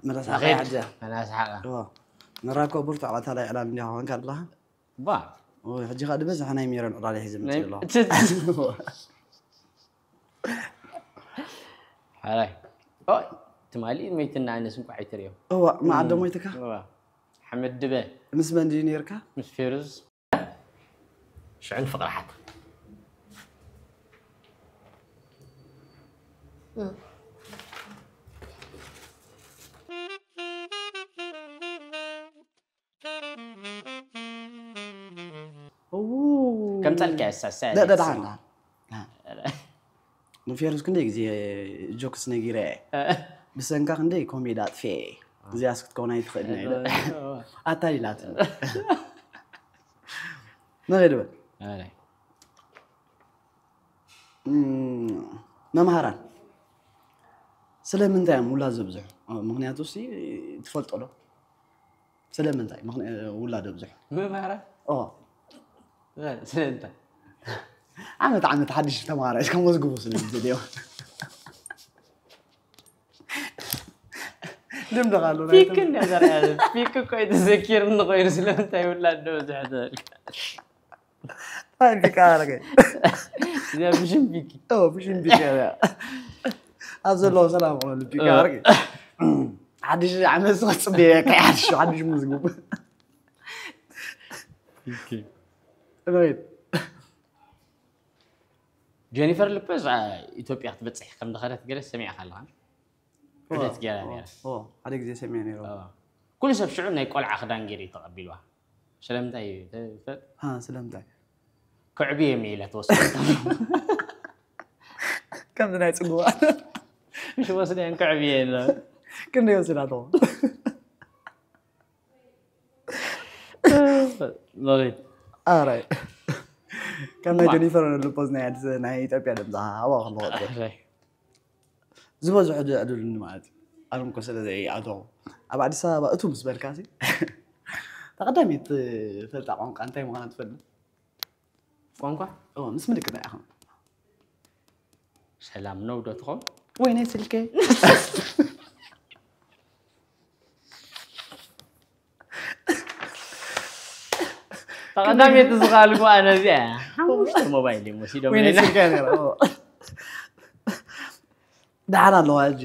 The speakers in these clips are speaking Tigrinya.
መላስሓቃ ንኺድ ሕጂ መላስሓቃ እዎ። ንራኮ ብርቱዕ ቀታላይ ዕላል እንዲኻ ኮንካ ኣለኻ። ባ እዎ፣ ሕጂ ኸኣ ድበዝሕ ናይ ሜሮን ዕላል ሒዘ መጽእ ኣለኹ። ሓራይ ኦይ ትማሊ መይትና ኣነስ እንኳ ኣይትሪኦ እዋ፣ መዓዶ ሞይትካ? እዋ። ሓመድ ድበ ምስ መን ድዩ ነርካ? ምስ ፌሩዝ ሽዑን ፍቕሪ ሓት ከምፀልካ የሳሳ ደደዳሓና ንፌሩዝ ክንደይ ግዜ ጆክስ ነጊረ እየ። ብሰንካ ክንደይ ኮሜዲ ኣጥፊኤ እየ። እዚኣስ ክትከውን ኣይትኽእልን እየ። ኣታሊላት ንኸይድ በል። መምሃራን ስለምንታይ እዮም ውላድ ዘብዝሑ? ምክንያቱ ሲ ትፈልጦ ዶ? ስለምንታይ ምኽንያ- ውላድ ኣብዝሑ? ምምሃራ ኦ ስለምንታይ ዓመት ዓመት ሓድሽ ተማሃራይ ከመዝግቡ ስለ ዝደልዮ። ልምዲ ካሉ ናይ ፊክ እንዳ ዘርያ ፊክ እኮ እዩ ተዘኪርኒ ኮይኑ ስለምንታይ ውላድ ዶ ብዙሕ ትበልካ ኣይ ፊካ ኣረገ እዚኣ ብሽም ፊክ ኦ ብሽም ፊካ እያ ኣብ ዘለዎ ሰላም ሆነ ፊካ ኣረገ ሓድሽ ዓመት ዝኸጽብ ከይ ሓድሽ ሓድሽ መዝግቡ ራይት ጀኒፈር ልፐዝ ኢትዮጵያ ክትበፅሕ ከም ዝኸደት ገለ ሰሚዕካ ኣለኻ ዕደት ገይራ ነይራ ሓደ ግዜ ሰሚዐ ነይሩ ኩሉ ሰብ ሽዑ ናይ ቆልዓ ክዳን ገይሩ እዩ ተቐቢልዋ ስለምንታይ እዩ ትፈልጥ ስለምንታይ ክዕብየ እየ ኢላ ተወሰነ ከምዚ ናይ ፅጉባ ምሽ ወስደን ክዕብየ ኢላ ክንደይ ወሲዳቶ መሬት ኣራይ ከም ናይ ጀኒፈር ልፖዝ ናይ ኣዲስ ናይ ኢትዮጵያ ድምፃ ኣብኣ ከለወጥ ዝበዝሑ ዝዕድሉኒ ማለት እዩ ኣነ እኮ ስለ ዘይኣተኹ ኣብ ኣዲስ ኣበባ እቱ ምስ በልካ ሲ ተቐዳሚት ትፈልጣ ቋንቋ እንታይ ምዃና ትፈልጥ ቋንቋ ኦ ምስ ምልክት ኢኻ ሰላም ነው ዶ ትኾን ወይ ናይ ስልከይ ተቐዳሚት ዝኻልኩ ኣነ እዚኣ ሓሙሽተ ሞባይል እዮም ወሲዶም ወይ ናይ ለና ስልከይ ነይራ ኦ። ደሓን ኣለዋ ሕጂ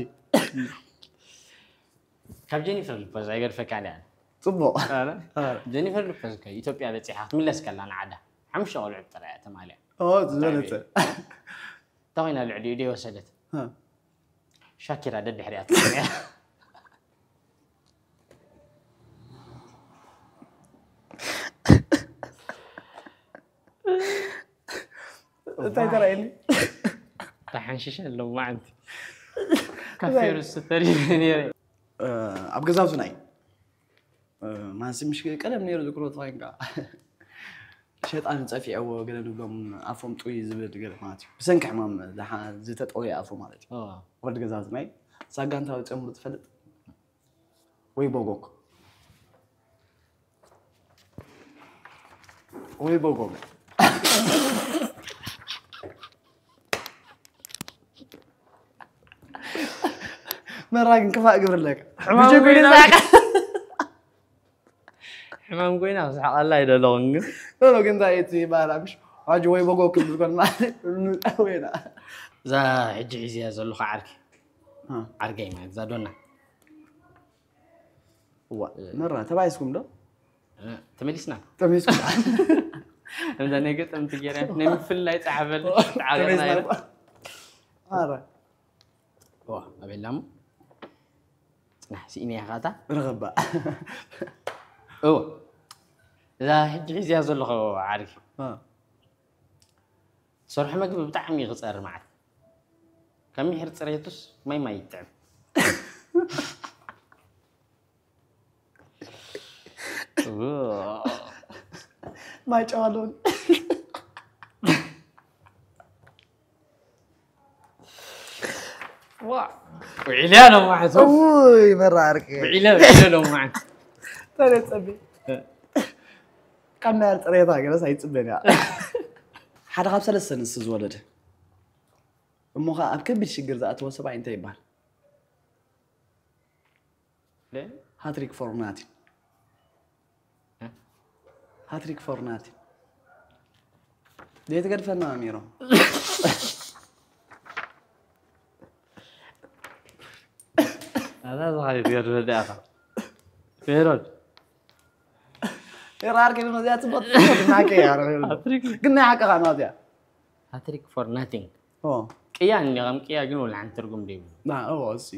ካብ ጀኒፈር ልፖዝ ኣይገድፈካን እያ ፅቡቕ ጀኒፈር ልፖዝ ከ ኢትዮጵያ በፂሓ ክትምለስ ከላ ንዓዳ ሓሙሽተ ቆልዑ ጥራይ እያ ተማልያ ኦ፣ ዝበለፀ እንታይ ኮይና ልዕሊኡ ደይ ወሰደት እ። ሻኪራ ደድሕሪያ ትኾን እያ እንታይ ተራእየኒ ተሓንሽሸ ኣለዉ ማዓንቲ ካፌ ሩስ ተሪፈ ነይረ ኣብ ገዛውትና እዩ ማንሲ ምሽ ቀደም ነይሩ ዝክሮ ተኮይንካ ሸጣን ፀፊዐዎ ገለ ንብሎም ኣፎም ጥውይ ዝብል ገለ ማለት እዩ ብሰንኪ ሕማም ዝሓ- ዝተጠወየ ኣፎ ማለት እዩ ወዲ ገዛውትና እዩ ሳጋንታ ውፅኦም ትፈልጥ ወይ ቦጎክ ወይ ቦጎክ መራ ግን ክፋእ ግብርለካ ሕማም ብጀጉ ኮይና- ይዛቅ ሕማም ኮይና ክስሕቀላ ይደለኹን ግን ሎ ግን እንታይ እቲ ይባላ ምሽ ዋጅ ወይ ቦጎክ ዝኮን ማለት ወይና እዛ ሕጂ ሒዝያ ዘለኹ ዓርኪ ዓርገይ ማለት እዛ ዶና እዋ መራ ተባይስኩም ዶ ተመሊስና ተሚስኩም እንዛ ናይ ገጠምቲ ገይራ ናይ ምፍልላይ ፀሓፈል ተዓገርና ተሚስና ኣረ ዋ ኣበላሙ ፅናሕ ስኢነ ኢኻ እታ ረኸባ እዎ እዛ ሕጂ ሒዝያ ዘለኹ ዓርኪ ዝሰርሖ መግቢ ብጣዕሚ እዩ ክፀሪ መዓት ካብ ምሕር ፅሬቱስ ማይ ማይ ይጥዕም ማይ ጨዋለውን ውዒልያ ሎማዓት ውይ መራርቂ ውዒለ ውዒለ ሎማዓት ተለፀቢ ካብ ናይ ፅሬታ ገለስ ኣይፅበን እያ ሓደ ካብ ሰለስተ ንስ ዝወለደ እሞ ከዓ ኣብ ከቢድ ሽግር ዝኣተወ ሰብኣይ እንታይ ይበሃል ሃትሪክ ፎር ናቲን። ሃትሪክ ፎር ናቲን። ዘይትገድፈና ኣሚሮ። ኣታ ዝኸይድ ገርበ ዳኻ ፌሮድ ራር ግን ነዚኣ ጽቡቅ ናከ ያረ። ሃትሪክ ግን ናይ ሓቅኻ ናዚኣ። ሃትሪክ ፎር ናቲንግ ኦ ቅያ እንዲኸም ቅያ ግን ወላ ሓንቲ ትርጉም ደይብሉ ና ኦ እሲ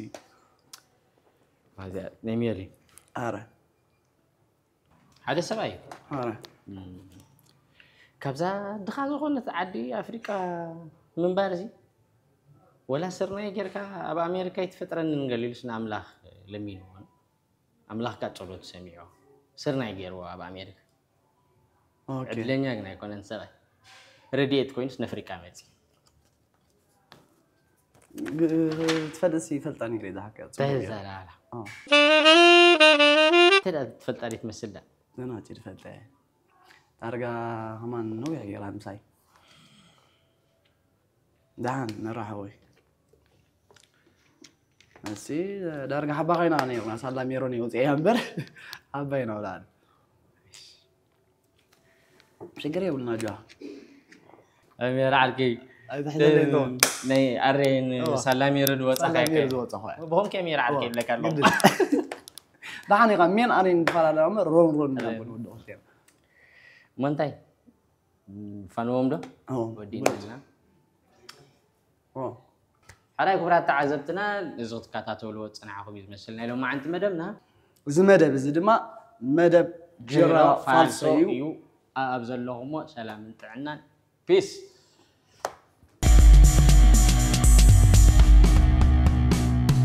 ማዚኣ ናይ ሜሪ ኣረ ሓደ ሰብኣይ እዩ ኣረ ካብዛ ድኻ ዝኾነት ዓዲ ኣፍሪቃ ምንባር እዚ ወላ ስርናይ ጌርካ ኣብ ኣሜሪካ ይትፈጥረኒ ንገሊሉስ ንኣምላኽ ለሚኑ ኣምላኽካ ጸሎት ሰሚዑ ስርናይ ገይርዎ ኣብ ኣሜሪካ ኦኬ ዕድለኛ ግን ኣይኮነን ሰብኣይ ረድኤት ኮይኑስ ነፍሪቃ መጺ ትፈልጥሲ ይፈልጣ ነይረ ዝሓካ ተዛላላ ተዳ ትፈልጣ ዲት መስል ዳ ዘናጭ ትፈልጠ ዳርጋ ከማን ነዊሕ ገይራ ምሳይ ደሓን ንራሓወይ እሲ ዳርጋ ሓባ ኮይና ነይሩና ሳላ ሜሮን ይወፅአ እያ እምበር ዓባይ ነው ላል ሽግር የብልና ጃ ሜራ ዓርከይ ኣይትሕዘለይ ዶ ናይ ኣሬን ሳላሜሮ ዝወፃ ሳላ ሜሮ ዝወፀ ኾያ ብሆም ከ ሜራ ዓርከይ ይብለካ ኣሎ ደሓን ኢኻ ሜን ኣሬን ንፈላለ እምበር ሮን ሮን ኢና ንብል ወዲ ኦስቴር እሞ እንታይ ፋንዎም ዶ ኦ ወዲእና ኦ ሓራይ ክቡራት ተዓዘብትና እዚ ክትከታተልዎ ዝፅናሕኹም እዩ ዝመስል ናይ ሎማዓንቲ መደብና እዚ መደብ እዚ ድማ መደብ ጅራ ፋልሶ እዩ እዩ ኣብ ዘለኹሞ ሰላምን ጥዕናን ፒስ